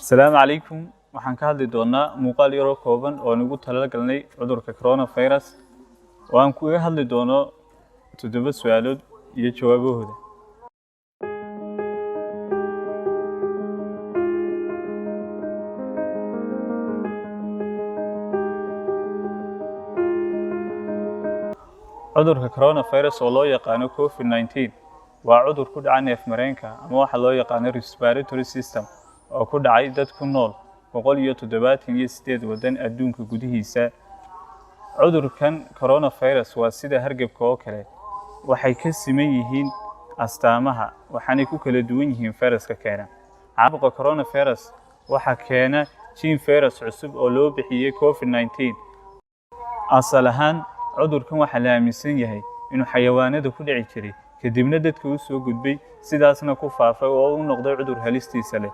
Asalaamu calaykum. Waxaan ka hadli doonaa muuqaal yaroo kooban oo aan ugu talagalnay cudurka coronavirus, oo aan kaga hadli doono 7 su-aalood iyo jawaabahooda. Cudurka coronavirus oo loo yaqaano COVID-19 waa cudur ku dhaca neef-mareenka ama waxa loo yaqaano respiratory system, oo ku dhacay dad ku nool 178 waddan adduunka gudihiisa. Cudurkan coronavirus waa sida hargabka oo kale, waxay ka siman yihiin astaamaha, waxaanay ku kala duwan yihiin fayraska keena. Caabuqa coronavirus waxaa keena gene virus cusub oo loo bixiyey COVID-19. Asal ahaan cudurkan waxaa la aaminsan yahay inuu xayawaanada ku dhici jiray, kadibna dadka u soo gudbay, sidaasna ku faafay oo u noqday cudur halistiisa leh.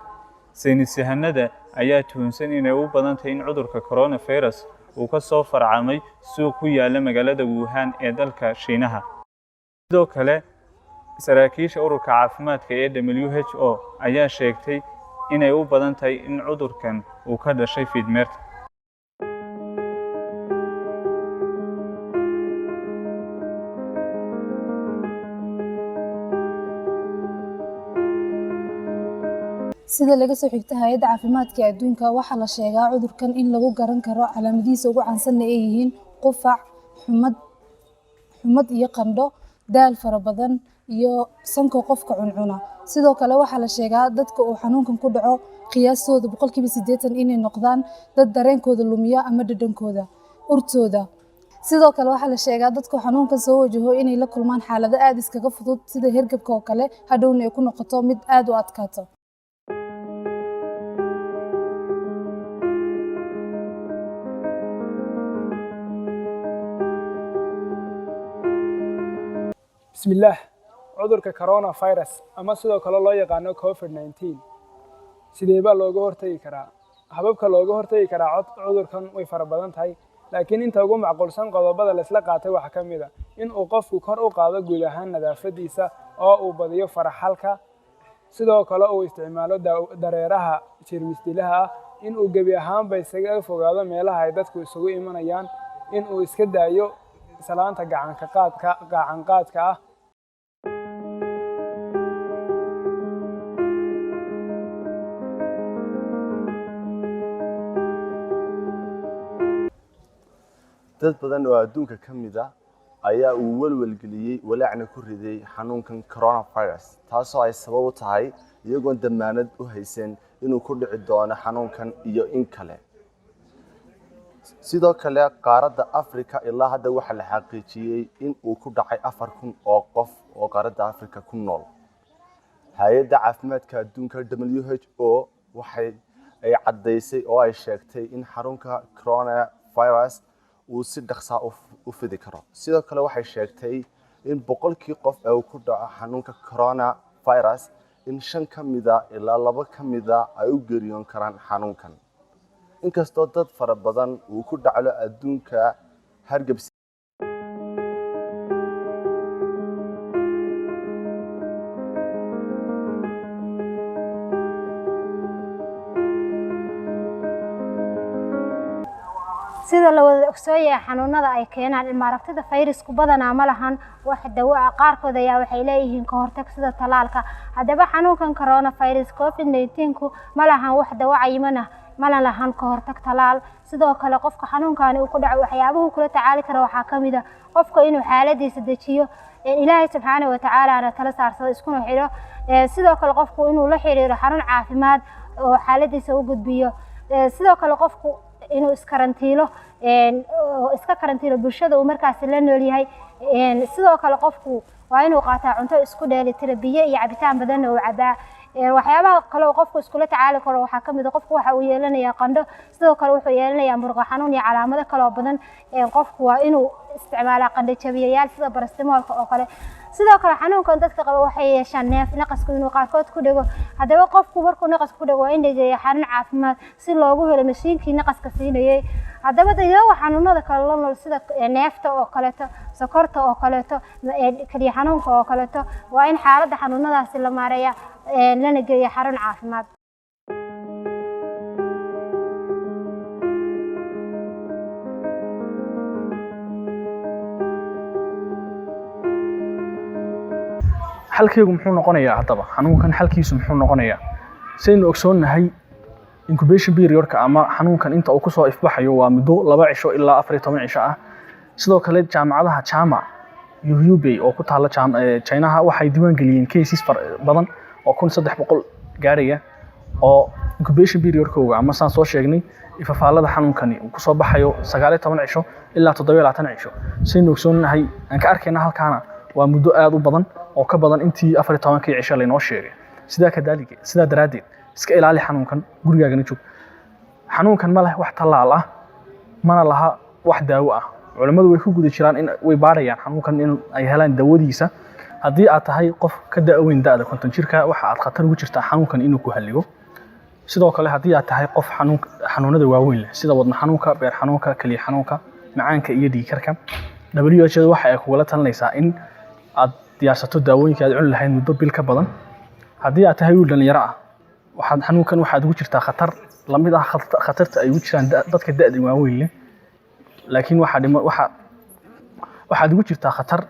Saynis yahanada ayaa tuhunsan inay u badan tahay in cudurka coronavirus uu ka soo farcamay suuq ku yaala magaalada Wuhan ee dalka Shiinaha. Sidoo kale saraakiisha ururka caafimaadka ee WHO ayaa sheegtay inay u badan tahay in cudurkan uu ka dhashay fiidmeerta. Sida laga soo xigtay Hay'adda Caafimaadka Adduunka, waxaa la sheegaa cudurkan in lagu garan karo calaamadihiisa ugu caansan ay yihiin qufac, xumad iyo qandho, daal fara badan iyo sanka qofka cuncuna. Sidoo kale waxaa la sheegaa dadka uu xanuunkan ku dhaco qiyaastooda 80% inay noqdaan dad dareenkooda lumiya ama dhadhankooda, urtooda. Sidoo kale waxaa la sheegaa dadka xanuunkan soo wajaho inay la kulmaan xaalado aad iskaga fudud sida hergabka oo kale, hadhowna ay ku noqoto mid aad u adkaato. Bismillaah. Cudurka coronavirus ama sidoo kale loo yaqaano COVID-19 sidee baa looga hortagi karaa? Hababka looga hortagi karaa cudurkan way fara badan tahay, laakiin inta ugu macquulsan qodobada la isla qaatay waxaa ka mid ah in uu qofku kor u qaado guud ahaan nadaafadiisa oo uu badiyo faraxalka, sidoo kale uu isticmaalo dareeraha jeermis dilaha ah, in uu gebi ahaanba isaga fogaado meelaha ay dadku isugu imanayaan, in uu iska daayo salaanta gacanka qaadka gacan qaadka ah. Dad badan oo adduunka ka mid ah ayaa uu welwelgeliyey, walaacna ku riday xanuunkan coronavirus, taasoo ay sabab u tahay iyagoon damaanad u haysan inuu ku dhici doono xanuunkan iyo in kale. Sidoo kale qaaradda Africa ilaa hadda waxaa la xaqiijiyey in uu ku dhacay 4000 oo qof oo qaaradda Africa ku nool. Hay'adda caafimaadka adduunka WHO waxay ay caddaysay oo ay sheegtay in xanuunka coronavirus uu si dhaqsaa u fidi karo. Sidoo kale waxay sheegtay in 100kii qof ee uu ku dhaco xanuunka coronavirus in 5 ka mida ilaa 2 ka mida ay u geeriyoon karaan xanuunkan, inkastoo dad fara badan uu ku dhaclo adduunka hargab. Sida la wada ogsoon yahay, xanuunada ay keenaan ilmaaragtida fayrasku badanaa ma lahan wax dawo ah. Qaarkood ayaa waxay leeyihiin ka hortag sida talaalka. Haddaba xanuunkan coronavirus COVID-19ku ma lahan wax dawo cayiman ah, mana lahan ka hortag talaal. Sidoo kale qofka xanuunkani uu ku dhaco waxyaabuhu kula tacaali kara waxaa ka mid ah qofka inuu xaaladiisa dejiyo, Ilaahay subxaana wa tacaalana tala saarsado, iskuna xidho. Sidoo kale qofku inuu la xiriiro xarun caafimaad oo xaaladiisa u gudbiyo. Sidoo kale qofku inuu iskarantiilo oo iska karantiilo bulshada uu markaasi la nool yahay. Sidoo kale qofku waa inuu qaataa cunto isku dheelitira, biyo iyo cabitaan badanna uu cabaa. Waxyaabaha kale oo qofku iskula tacaali karo waxaa ka mid ah qofku waxa uu yeelanayaa qandho, sidoo kale wuxuu yeelanayaa murqo xanuun iyo calaamado kale oo badan. Qofku waa inuu isticmaalaa qandho jabiyayaal sida barastimoolka oo kale. Sidoo kale xanuunkan dadka qaba waxay yeeshaan neef naqasku inuu qaarkood ku dhego. Haddaba qofku markuu naqasku ku dhego waa in la geeyo xarun caafimaad si loogu helo mashiinkii naqaska siinayay. Haddaba dadyoga xanuunada kale la nool sida neefta oo kaleeto, sokorta oo kaleeto, kelyo xanuunka oo kaleeto, waa in xaaladda xanuunadaasi la maareeya, lana geeyo xarun caafimaad. Xalkeegu muxuu noqonayaa haddaba? Xanuunkan xalkiisu muxuu noqonayaa? Saynu ogsoonnahay, incubation periodka ama xanuunkan inta uu kusoo ifbaxayo waa muddo 2 cisho ilaa 14 cisho ah. Sidoo kale jaamacadaha Chama iyo Hubei oo ku taalla Chinaha waxay diiwaan geliyeen cases badan oo 1300 gaaraya oo incubation periodkooga ama saan soo sheegnay ifafaalada xanuunkani uu kusoo baxayo 19 cisho ilaa 27 cisho. Saynu ogsoonnahay, aan ka arkayna halkaana, waa muddo aad u badan oo ka badan intii 14-kii cisho laynoo sheegay. Sidaa kadaalika, sidaa daraaddeed, iska ilaali xanuunkan, gurigaagana joog. Xanuunkan ma leh wax tallaal ah, mana laha wax daawo ah. Culimmadu way ku guda jiraan in way baadhayaan xanuunkan in ay helaan dawadiisa. Haddii aad tahay qof ka da'weyn da'da 50 jirka, waxa aad khatar ugu jirtaa xanuunkan inuu ku halligo. Sidoo kale haddii aad tahay qof xanuunada waaweyn leh sida wadna xanuunka, beer xanuunka, keliya xanuunka, macaanka iyo dhiigkarka, WHO waxa ay kugula talinaysaa in aad diyaarsato daawooyinka aad cuni lahayd muddo bil ka badan. Haddii aad tahay wiil dhalinyaro ah, waxaad xanuunkan waxaad ugu jirtaa khatar lamid ah khatarta ay ugu jiraan dadka da'da waaweyn leh, laakiin waxaa dhima waxa waxaad ugu jirtaa khatar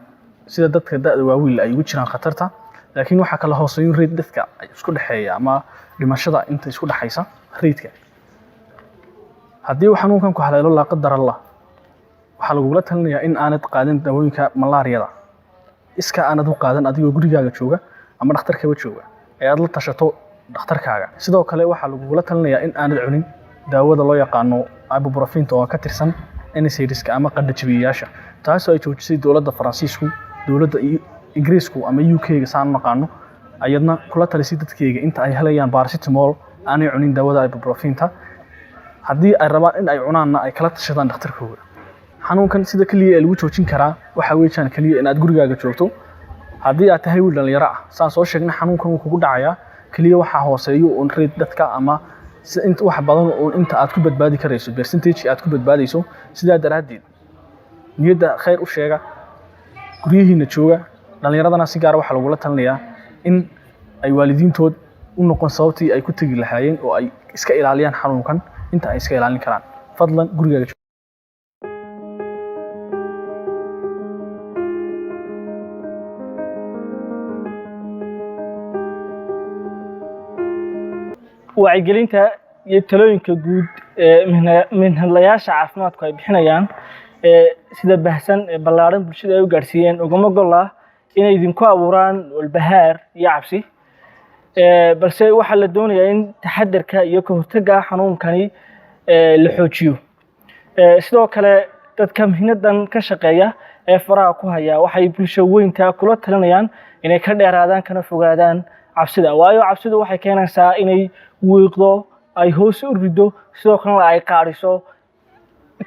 sida dadka da'da waaweyn leh ay ugu jiraan khatarta, laakiin waxaa kala hooseeyo rate dadka isku dhexeeya ama dhimashada inta isku dhexaysa rate-ka. Haddii uu xanuunkan ku haleelo, laa qadar Allah, waxaa lagugula talinayaa in aanad qaadan daawooyinka malaariyada, iska aanad u qaadan adigoo gurigaaga jooga ama dhakhtarkaba jooga ee aad la tashato dhakhtarkaaga. Sidoo kale waxaa lagugula talinayaa in aanad cunin daawada loo yaqaano ibuprofen oo ka tirsan NSAIDska ama qandho jabiyeyaasha, taasoo ay joojisay dowladda Faransiisku, dowladda Ingiriisku ama UK-ga saan u naqaano, ayadna kula talisay dadkeyga inta ay helayaan paracetamol aanay cunin daawada ibuprofenta. Haddii ay rabaan in ay cunaanna, ay kala tashadaan dhakhtarkooda. Xanuunkan sida keliya ee lagu joojin karaa waxa weeyaan keliya in aad gurigaaga joogto. Haddii aad tahay wiil dhalinyaro ah, saan soo sheegnay, xanuunkan wuu kugu dhacayaa. Keliya waxaa hooseeyo uun rate dadka ama si inta wax badan uun inta aad ku badbaadi karayso, percentage aad ku badbaadayso. Sidaa daraaddeed niyadda khayr u sheega, guryihiina jooga. Dhalinyaradana si gaara waxaa lagula talinayaa in ay waalidiintood u noqon sababtii ay ku tegi lahaayeen oo ay iska ilaaliyaan xanuunkan inta ay iska ilaalin karaan. Fadlan gurigaaga joog. Wacyigelinta iyo talooyinka guud ee minhadlayaasha caafimaadku ay bixinayaan ee sida baahsan ee ballaaran bulshada ay u gaadhsiiyeen ugama golla inay idinku abuuraan walbahaar iyo cabsi, balse waxaa la doonayaa in taxadarka iyo ka hortagga xanuunkani la xoojiyo. Sidoo kale dadka mihnadan ka shaqeeya ee faraha ku haya waxay bulsho weynta kula talinayaan inay ka dheeraadaan kana fogaadaan cabsida, waayo cabsidu waxay keenaysaa inay wiiqdo, ay hoos u rido, sidoo kalena ay qaadhiso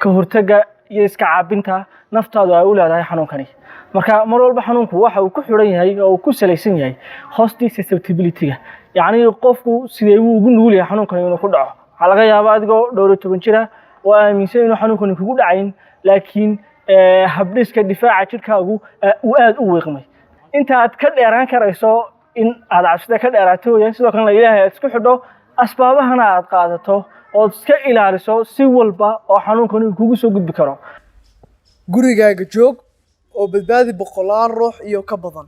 ka hortagga iyo iska caabinta naftaadu ay u leedahay xanuunkani. Marka mar walba xanuunku waxa uu ku xidhan yahay oo uu ku salaysan yahay host susceptibility-ga, yacni qofku sidee buu ugu nugul yahay xanuunkani inuu ku dhaco. Waxaa laga yaabaa adigoo dhowr iyo toban jir ah oo aaminsan inuu xanuunkani kugu dhacayn, laakiin habdhiska difaaca jidhkaagu uu aad u wiiqmay. Inta aad ka dheeraan karayso in aad cabsida ka dheeraato weeyaan, sidoo kalena Ilaahay aad isku xidho, asbaabahana aad qaadato ood iska ilaaliso si walba oo xanuunkani uu kugu soo gudbi karo. Gurigaaga joog oo badbaadi boqolaal ruux iyo ka badan.